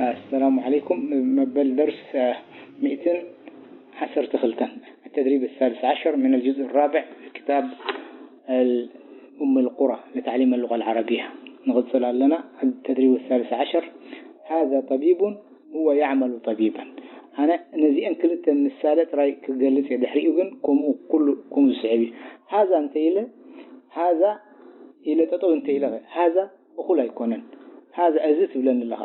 السلام عليكم. መበል ደርስ ሚእትን ዓሰርተ ክልተን التدريب السادس عشر من الجزء الرابع كتاب أم القرى لتعليم اللغة العربية። ንቕጽል ኣለና። التدريب السادس عشر هذا طبيب هو يعمل طبيبا. ኣነ ነዚአን ክልተ ምሳሌ ጥራይ ክገልጽ እየ። ድሕሪኡ ግን ከምኡ ኩሉ ከምኡ ዝስዕብ እዩ። هذا እንተ ኢለ هذا ኢለ ጠጠው እንተ ኢለ هذا እኹል ኣይኮነን። هذا እዚ ትብለኒ ኣለኻ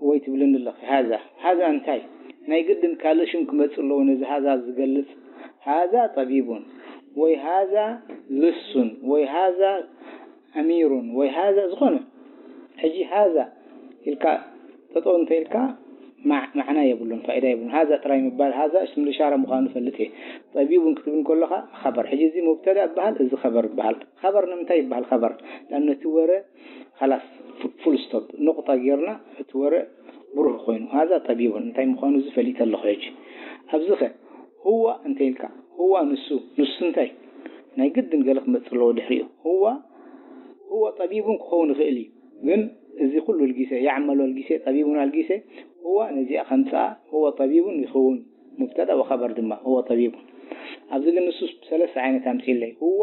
ወይ ትብለኒ ኣለኺ። هذا هذا እንታይ ናይ ግድን ካልእ ሽም ክመጽእ ኣለዎ ነዚ هذا ዝገልጽ። هذا طبيب ወይ هذا ልሱን ወይ هذا أمير ወይ هذا ዝኾነ። ሕጂ هذا ኢልካ ጠጠው እንተ ኢልካ ማዕና የብሉን፣ ፋይዳ የብሉን። هذا ጥራይ ምባል هذا ስም ልሻራ ምዃኑ ፈልጥ እየ። ጠቢቡን ክትብል ከለኻ خبر። ሕጂ እዚ مبتدأ ይበሃል፣ እዚ خبر ይበሃል። خبر ንምንታይ ይበሃል خبر? لأن እቲ ወረ خلاص full stop ንቑጣ ጌርና እቲ ወረ ብሩህ ኮይኑ هذا طبيب እንታይ ምዃኑ እዚ ፈሊጠ ኣለኹ። ሕጂ ኣብዚ ኸ هو እንተ ኢልካ هو ንሱ፣ ንሱ እንታይ ናይ ግድን ገለ ክመጽእ ኣለዎ ድሕሪኡ። هو هو طبيب ክኸውን ይኽእል እዩ፣ ግን እዚ ኩሉ ልጊሰ يعمل ልጊሰ طبيب ልጊሰ هو ነዚኣ ከምጽኣ هو طبيب ይኸውን። مبتدأ وخبر ድማ هو طبيب። ኣብዚ ግን ንሱ ሰለስተ ዓይነት ኣምጺእለይ። هو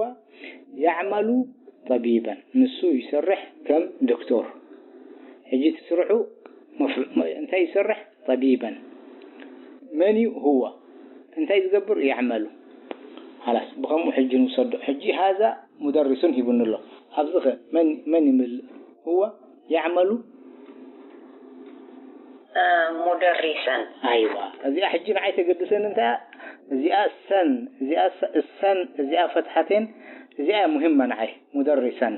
يعمل طبيبا ንሱ ይሰርሕ ከም ዶክተር። ሕጂ እቲ ስርሑ እንታይ ይሰርሕ? طبيبا። መን እዩ? هو እንታይ ዝገብር? يعمل። خلاص ብኸምኡ ሕጂ ንውሰዶ። ሕጂ هذا مدرس ሂቡኒ ኣሎ። ኣብዚ ኸ መን መን ይምልእ? هو يعمل مدرسا. ኣይዋ እዚኣ ሕጂ ንዓይ ተገድሰኒ እንታይ እዚኣ ሰን እዚኣ ሰን እዚኣ ፈትሓቴን እዚኣ ሙሂማ ንዓይ مدرسا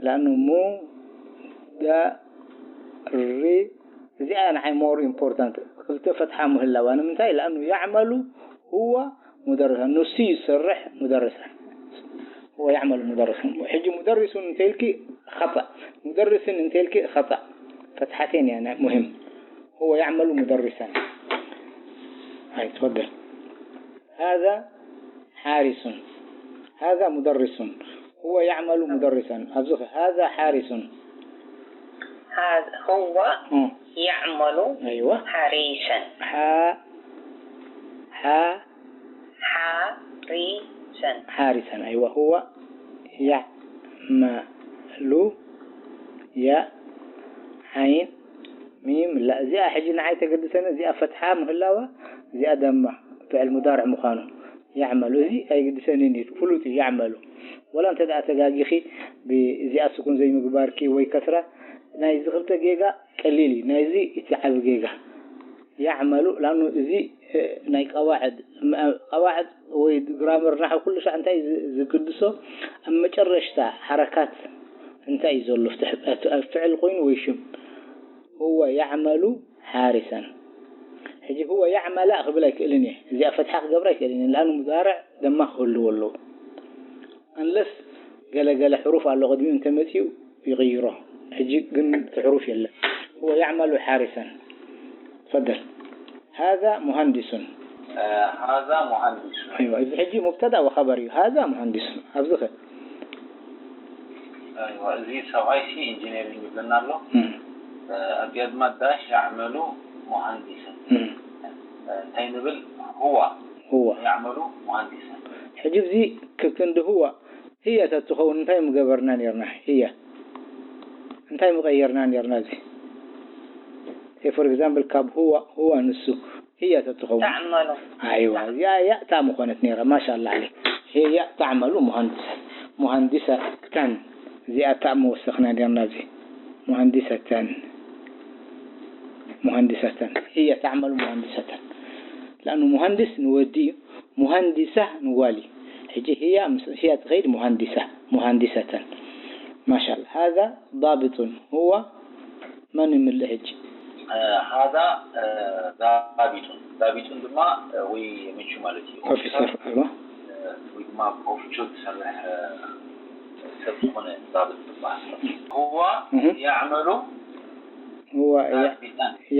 لأنه مدرس እዚኣ ንዓይ more important ክልተ ፈትሓ ምህላዋ ንምንታይ لأنه يعمل هو مدرسا ንሱ ይሰርሕ مدرسا هو يعمل مدرسا ሕጂ مدرس እንተልኪ خطأ مدرس እንተልኪ خطأ ፈትሓቴን እያ ሙሂም هو يعمل مدرسا هاي تفضل هذا حارس هذا مدرس هو يعمل مدرسا ኣብዚ هذا حارس هذا هو يعمل أيوة حريسا ح ح حريسا حارسا أيوة هو يعمل يا عين ميم لا እዚኣ ሕጂ ንዓይ ተገድሰኒ እዚኣ ፈትሓ ምህላዋ እዚኣ ደማ ፍዕል ሙዳርዕ ምዃኑ يعمل እዚ ኣይግድሰንን እዩ ፍሉጥ እዩ يعمل ወላ እንተ ደኣ ተጋጊኺ ብእዚኣ ስኩን ዘይምግባርኪ ወይ ከስራ ናይዚ ክልተ ጌጋ ቀሊል እዩ ናይዚ እቲ ዓቢ ጌጋ يعمل لأنه እዚ ናይ ቀዋዕድ ቀዋዕድ ወይ ግራመር ናሑ ኩሉ ሻዕ እንታይ ዝግድሶ ኣብ መጨረሽታ ሓረካት እንታይ እዩ ዘሎ ፍዕል ኮይኑ ወይ ሽም هو يعمل حارسا ሕጂ هو يعمل ክብል ኣይክእልን እየ እዚኣ ፈትሓ ክገብር ኣይክእልን እየ لأنه مضارع ደማ ክህልዎ ኣለዎ unless ገለ ገለ ሕሩፍ ኣሎ ቅድሚኡ እንተመፂኡ ይቕይሮ ሕጂ ግን እቲ ሕሩፍ የለን هو يعمل حارسا تفضل هذا مهندس هذا مهندس أيوة እዚ ሕጂ مبتدأ وخبر እዩ هذا مهندس ኣብዚ ኸ أيوة እዚ ሰብኣይ ሲ ኢንጂነሪንግ ይብለና ኣሎ ኣብያ ድማ ዳሽ يعمل مهندسا እንታይ ንብል هو هو يعمل مهندسا ሕጂ እዚ ክክንዲ هو هي ተትኸውን እንታይ ምገበርና ኔርና هي እንታይ ምቐየርና ኔርና እዚ for example ካብ هو هو ንሱ هي ተትኸውን تعمل ኣይዋ እዚኣ ያእ ታእ ምኾነት ነይራ ማሻላ عليك هي تعمل مهندسة مهندستان እዚኣ ታእ ምወሰኽና ኔርና እዚ مهندستان مهندستان هي تعمل مهندستان لأنه مهندس ንወዲ እዩ مهندسة ንጓል እዩ ሕጂ هي ምስ هي ትኸይድ مهندسة مهندستان ማሻላ هذا ضابط هو መን ይምልእ ሕጂ هذا ضابط ضابط ድማ ወይ ምቹ ማለት እዩ ኦፊሰር ኣይዋ ወይ ድማ ኦፊሾ ዝሰርሕ ሰብ ዝኾነ ضابط ዝበሃል هو يعمل هو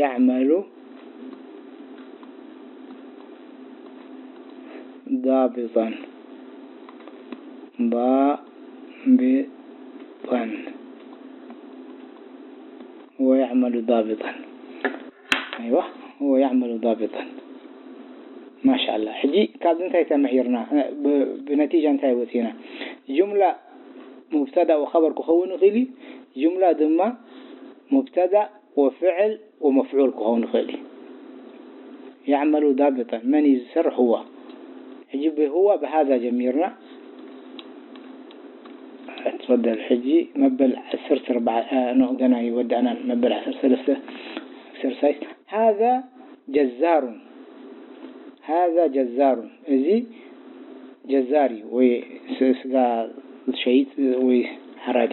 يعمل ضابطا ضابطا هو يعمل ضابطا. أيوة، هو يعمل ضابطا. ما شاء الله. ሕጂ ካብዚ እንታይ ተማሂርና? ብ-፣ ብነቲጃ እንታይ ወፂና? ጁምላ ሙብተዳ ወኸበር ክኸውን ይኽእል እዩ። ጁምላ ድማ ሙብተዳ ወፍዕል ወመፍዑል ክኸውን ይኽእል እዩ። يعمل ضابطا መን እዩ ዝሰርሕ? هو። ሕጂ ብهو ብهذا ጀሚርና። ትፈደል። ሕጂ መበል ዓሰርተ ኣርባዕተ፣ ኖ፣ ገና ይወዳእናን። መበል ዓሰርተ ሰለስተ exercise. هذا جزار. هذا جزار። እዚ ጀዛር እዩ፣ ወይ ስ-፣ ስጋ ዝሸይጥ ወይ ሓራዲ።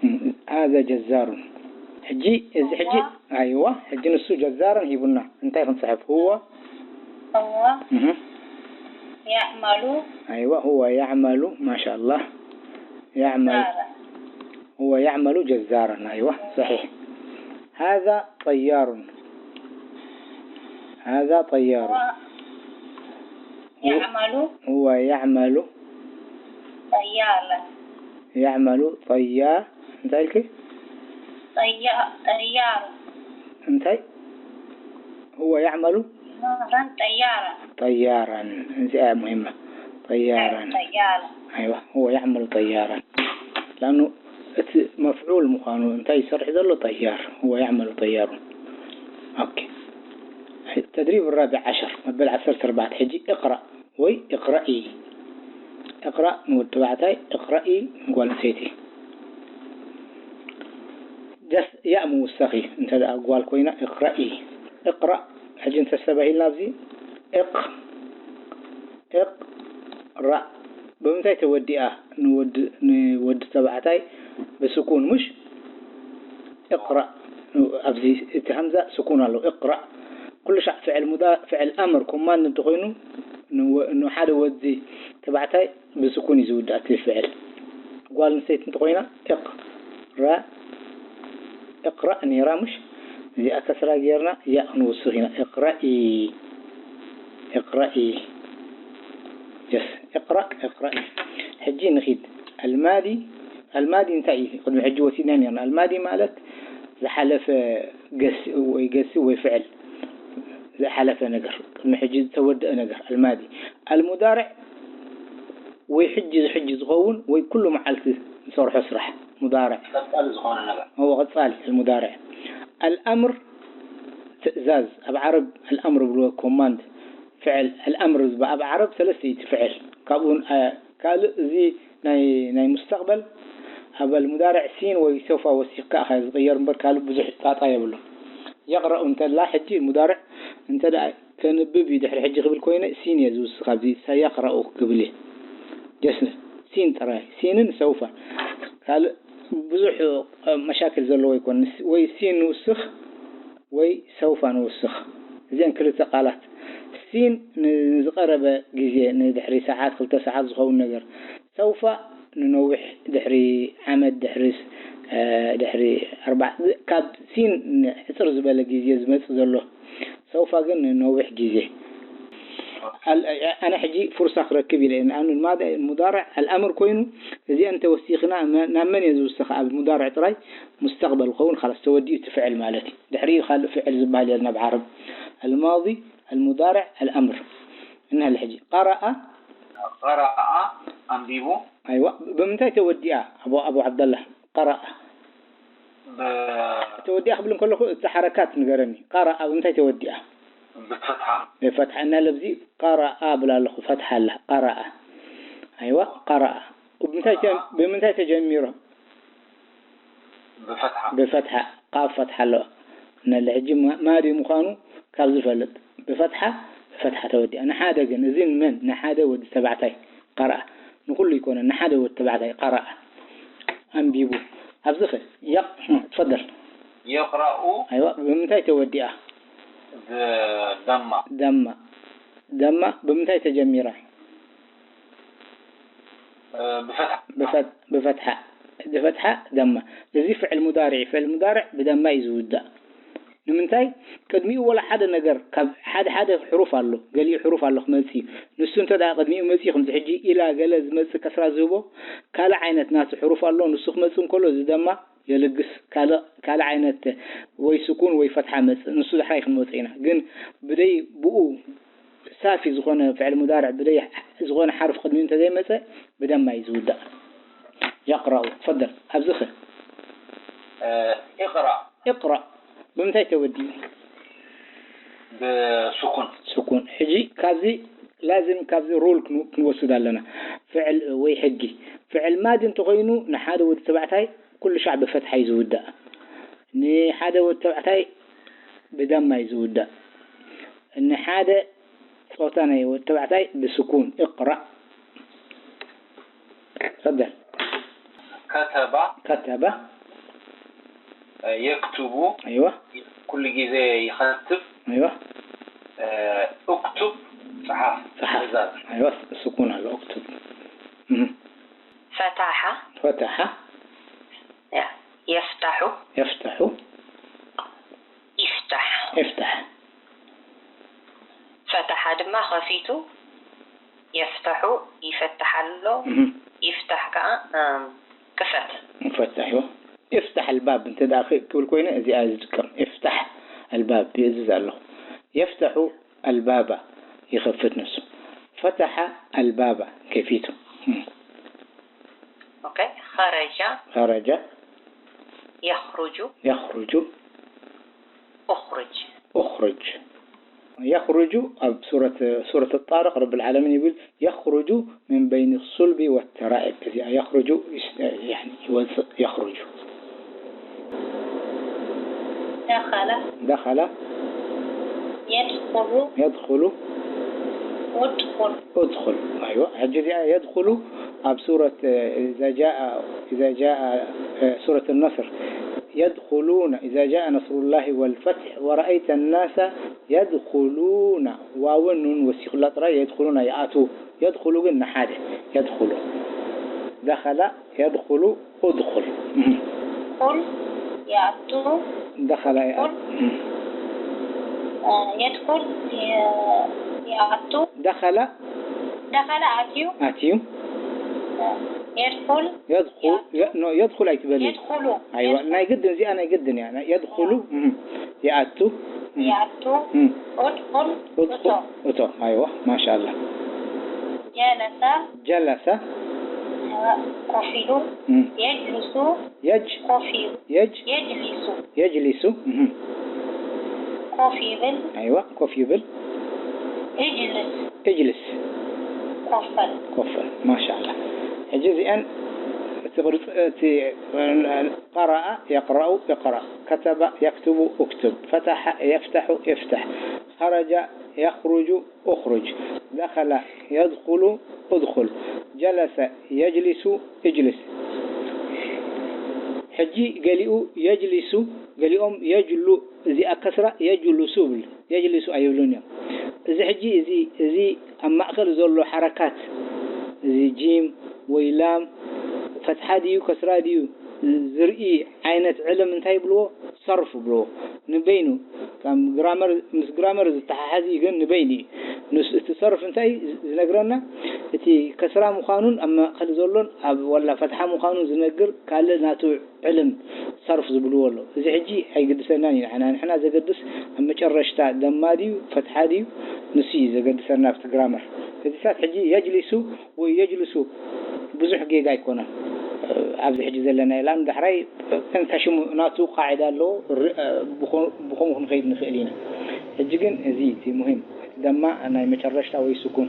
እም፣ هذا جزار። ሕጂ፣ እዚ ሕጂ፣ ኣይዋ፣ ሕጂ ንሱ ጀዛርን ሂቡና። እንታይ ክንጽሕፍ? هو هو እህ። يعمل ኣይዋ፣ هو يعمل، ما شاء الله. يعمل جزارا. هو يعمل جزارا. أيوة، صحيح. هذا طيار. هذا طيار. هو يعمل هو يعمل طيارا. يعمل طيار. እንታይ ኢልኪ? طيا-، طيار. እንታይ? هو يعمل طيارا. طيارا. እዚኣ እያ ሙሂማ። طيارا. طيارا. أيوة، هو يعمل طيارا. لأنه እቲ መፍዑል ምዃኑ እንታይ ይሰርሕ ዘሎ? طيار. هو يعمل طيار. أوكي. التدريب الرابع عشر، መበል ዓሰርተ ኣርባዕተ። ሕጂ اقرأ ወይ اقرأي። اقرأ ንወዲ ተባዕታይ፣ اقرأي ንጓል ኣንስተይቲ። ጀስ ያእ ምውሳኺ እንተ ደኣ ጓል ኮይና اقرأي። اقرأ። ሕጂ እንተስተባሂልና ኣብዚ እቕ፣ እቕራእ ብምንታይ ተወዲኣ ንወዲ፣ ንወዲ ተባዕታይ ብስኩን፣ ምሽ? እቕራእ። ኣብዚ እቲ ሃምዛ ስኩን ኣለዎ። እቕራእ። ኩሉ ሻዕ ፍዕል ሙዳ-፣ ፍዕል ኣምር ኮማንድ እንተኾይኑ ንወ-፣ ንሓደ ወዲ ተባዕታይ ብስኩን እዩ ዝውዳእ እቲ ፍዕል። ጓል ኣንስተይቲ እንተኾይና እቕራ-፣ እቕራእ ነይራ፣ ምሽ? እዚኣ ከስራ ጌርና ያእ ክንውስኽ ኢና። እቕራኢ፣ እቕራኢ። ጀስ፣ እቕራእ፣ እቕራኢ። ሕጂ ንኺድ። ኣልማዲ፣ ኣልማዲ እንታይ እዩ? ቅድሚ ሕጂ ወሲድና ነርና። ኣልማዲ ማለት ዝሓለፈ ገስ ወይ ገሲ ወይ ፍዕል፣ ዝሓለፈ ነገር፣ ቅድሚ ሕጂ ዝተወደአ ነገር። ኣልማዲ። ኣልሙዳርዕ ወይ ሕጂ፣ ሕጂ ዝኸውን ወይ ኩሉ መዓልቲ ዝሰርሖ ስራሕ ሙዳርዕ። ቀጻሊ ዝኾነ ነገር። እዎ፣ ቀጻሊ፣ ኣልሙዳርዕ። ኣልኣምር ትእዛዝ፣ ኣብ ዓረብ ኣልኣምር ብልዎ፣ ኮማንድ፣ ፍዕል። ኣልኣምር ዝባ-፣ ኣብ ዓረብ ሰለስተ እዩ እቲ ፍዕል። ካብኡ ን-፣ ኣ-፣ ካልእ እዚ ናይ፣ ናይ ሙስተቕበል ኣብ ኣልሙዳርዕ ሲን ወይ ሰውፋ ወሲኽካ ኢኻ ዝቕየር እምበር ካልእ ብዙሕ ጣጣ የብሉን። የቕረኡ እንተላ ሕጂ ሙዳርዕ እንተ ደኣ ከንብብ እዩ ድሕሪ ሕጂ ክብል ኮይነ ሲን እየ ዝውስኽ ኣብዚ ሰየቕረኡ ክብል እየ። ጀስ ሲን ጥራይ፣ ሲንን ሰውፋን። ካልእ ብዙሕ፣ እ፣ መሻክል ዘለዎ ኣይኮነን። ስ-፣ ወይ ሲን ንውስኽ ወይ ሰውፋ ንውስኽ። እዚአን ክልተ ቃላት። ሲን ንዝቐረበ ግዜ፣ ንድሕሪ ሰዓት፣ ክልተ ሰዓት ዝኸውን ነገር። ሰውፋ ንነዊሕ ድሕሪ ዓመት፣ ድሕሪ ስ-፣ እ፣ ድሕሪ ኣርባዕ፣ ካብ ሲን ንሕጽር ዝበለ ግዜ ዝመጽእ ዘሎ። ሰውፋ ግን ንነዊሕ ግዜ። ኣል-፣ ኣነ ሕጂ ፉርሳ ክረክብ ኢለ እየ። ንኣኑ ማዳ ሙዳርዕ ኣልኣምር ኮይኑ፣ እዚአን ተወሲኽና መ-፣ ናብ መን እየ ዝውስኽ? ኣብ ሙዳርዕ ጥራይ ሙስተቕበል ክኸውን፣ ኻላስ ተወዲኡ እቲ ፍዕል ማለት እዩ። ድሕሪኡ ካልእ ፍዕል ዝበሃል የለን ኣብ ዓረብ። ኣልማዲ፣ ኣልሙዳርዕ፣ ኣልኣምር። እንሀለ ሕጂ። ቀረኣ። ቀረኣ፣ ኣንቢቡ። ኣይዋ፣ ብምንታይ ተወዲኣ? ኣቡ፣ ኣቡ ዓብደላ፣ ቀረኣ። ብ-፣ ተወዲኣ ክብል እንከለኹ፣ እቲ ሓረካት ንገረኒ። ቀረኣ ብምንታይ ተወዲኣ? ብፈትሓ። ብፈትሓ። እና ለብዚ ቀረኣ ብል ኣለኹ፣ ፈትሓ ኣላ። ቀረኣ። ኣይዋ፣ ቀረኣ። ብምንታይ ተ-፣ ብምንታይ ተጀሚሩ? ብፈትሓ። ብፈትሓ፣ ቃፍ ፈትሓ ኣለዋ። ነለ ሕጂ ማ-፣ ማዲ ምዃኑ ካብ ዝፈልጥ፣ ብፈትሓ፣ ብፈትሓ ተወዲኣ። ንሓደ ግን፣ እዚ ንመን? ንሓደ ወዲ ተባዕታይ ቀረኣ። ንኹሉ ይኮነ፣ ንሓደ ወዲ ተባዕታይ ቀረኣ። ኣንቢቡ። ኣብዚ ኸ፣ የቕ-፣ ትፈደል። የቕረኡ። ኣይዋ፣ ብምንታይ ተወዲኣ? ብደማ። ደማ። ደማ ብምንታይ ተጀሚራ? እ፣ ብፈትሓ። ብፈት-፣ ብፈትሓ። ብፈትሓ ደማ። እዚ ፍዕል ሙዳርዕ፣ ፍዕል ሙዳርዕ ብደማ እዩ ዝውዳእ። ንምንታይ? ቅድሚኡ ወላ ሓደ ነገር፣ ካብ ሓደ ሓደ ሕሩፍ ኣሎ፣ ገሊኡ ሕሩፍ ኣሎ ክመጽእ እዩ። ንሱ እንተ ደኣ ቅድሚኡ መጽኡ፣ ከምዚ ሕጂ ኢላ ገለ ዝመጽእ ከስራ ዝህቦ፣ ካልእ ዓይነት ናቱ ሕሩፍ ኣሎ፣ ንሱ ክመጽእ እንከሎ፣ እዚ ደማ የልግስ ካልእ ካልእ ዓይነት ወይ ስኩን ወይ ፈትሓ መጽእ፣ ንሱ ዳሕራይ ክንመጽእ ኢና። ግን ብደይ ብኡ ሳፊ ዝኾነ ፍዕል ሙዳርዕ ብደይ ዝኾነ ሓርፍ ቅድሚኡ እንተዘይመጸ ብደማ እዩ ዝውዳእ። የቕረኡ። ትፈደል። ኣብዚ ኸ? اقرأ እቕራእ ብምንታይ ተወዲኡ? ብስኩን ስኩን። ሕጂ ካብዚ ላዝም ካብዚ ሩል ክንወስድ ኣለና። ፍዕል ወይ ሕጊ ፍዕል ማዲ እንተኾይኑ ንሓደ ወዲ ተባዕታይ ኩሉ ሻዕ ብፈትሓ እዩ ዝውዳእ። ንሓደ ወዲ ተባዕታይ ብደማ እዩ ዝውዳእ። ንሓደ ጾታ ናይ ወዲ ተባዕታይ ብስኩን። እቕራእ። ፈደል። ከተባ ከተበ የክቱቡ ኣይዋ ኩሉ ግዜ ይኸትብ ኣይዋ እክቱብ ጸሓፍ ጸሓፍ ትእዛዝ ኣይዋ ስኩን ኣሎ። እክቱብ እህ። ፈታሓ ፈተሓ ያ የፍታሑ የፍተሑ ይፍታሕ ይፍተሕ ፈታሓ ድማ ከፊቱ የፍተሑ ይፈትሕ ኣሎ እህ። ይፍታሕ ከዓ እም፣ ክፈት ይፈታሕ ይዋ ይፍታሕ ኣልባብ እንተ ደኣ ክብል ኮይነ እዚኣ ዝጥቀም ይፍታሕ ኣልባብ ይእዝዝ ኣለኹ። የፍተሑ ኣልባባ ይኸፍት ንሱ። ፈተሓ ኣልባባ ከፊቱ። እህ። ኦኬ ኸረጃ ኸረጃ የኽሩጁ የኽሩጁ ኡኽርጅ ኡኽርጅ የኽሩጁ ኣብ ሱረት ሱረት ጣርቅ ረብል ዓለሚን ይብል የኽሩጁ ምን በይኒ ሱልቢ ወተራኢብ። እዚኣ የኽሩጁ ይስ- ያኒ ይወፅእ የኽሩጁ دخل ደኸላ يدخل የድኹሉ ادخل ኡድኹል ኣይዋ ሕጂ እዚኣ የድኹሉ ኣብ ሱረት إذا جاء إذا جاء ሱረት ነስር يدخلون إذا جاء نصر الله والفتح ورأيت الناس يدخلون ዋውን ኑን ወሲኹላ ጥራይ የድኹሉና ይኣትዉ የድኹሉ ግን ንሓደ የድኹሉ ደኸላ የድኹሉ ኡድኹል ادخل يأتو ደኸላ ادخل يدخل يأتو ደኸላ دخل أتيو ኣትዩ يدخل የድኹል ኖ የድኹል ኣይትበሊ يدخل ኣይዋ ናይ ግድን እዚኣ ናይ ግድን እያ የድኹሉ ይኣቱ يأتو ادخل እቶም ኣይዋ ማሻላ جلس ጀለሰ ኮፍ ኢሉ يجلس የጅ ኮፍ ኢሉ የጅ يجلس የጅሊሱ ኮፍ ይብል ኣይዋ ኮፍ ይብል اجلس እጅልስ ኮፍ በል ኮፍ ማሻላ ሕጂ እዚአን እቲ ቅርፂ እቲ قرأ يقرأ اقرأ كتب يكتب اكتب فتح يفتح افتح خرج يخرج اخرج دخل يدخل ادخل جلس يجلس اجلس ሕጂ ገሊኡ የጅሊሱ ገሊኦም የጅሉ እዚኣ ከስራ የጅሉሱ ብል የጅሊሱ ኣይብሉን እዮም። እዚ ሕጂ እዚ እዚ ኣብ ማእከል ዘሎ ሓረካት እዚ ጂም ወይ ላም ፈትሓ ድዩ ከስራ ድዩ ዝርኢ ዓይነት ዕልም እንታይ ይብልዎ? ሰርፍ ይብልዎ። ንበይኑ ከም ግራመር ምስ ግራመር ዝተሓሓዝ እዩ ግን ንበይኑ እዩ። ንስ እቲ ሰርፍ እንታይ እዩ ዝነግረና? እቲ ከስራ ምዃኑን ኣብ ማእከል ዘሎን ኣብ ዋላ ፈትሓ ምዃኑን ዝነግር ካልእ ናቱ ዕልም ሰርፍ ዝብልዎ ኣሎ። እዚ ሕጂ ኣይግድሰናን እዩ ንዓና። ንሕና ዘገድስ ኣብ መጨረሽታ ደማ ድዩ ፈትሓ ድዩ ንሱ እዩ ዘገድሰና ኣብቲ ግራመር። እዚታት ሕጂ የጅሊሱ ወይ የጅልሱ ብዙሕ ጌጋ ኣይኮነን። ኣብዚ ሕጂ ዘለና ኢላም ዳሕራይ እንታይ ሽሙ ናቱ ቃዒዳ ኣለዎ። ር- ብኸ- ብኸምኡ ክንኸይድ ንኽእል ኢና። ሕጂ ግን እዚ እቲ ሙሂም እቲ ደማ ናይ መጨረሽታ ወይ ስኩን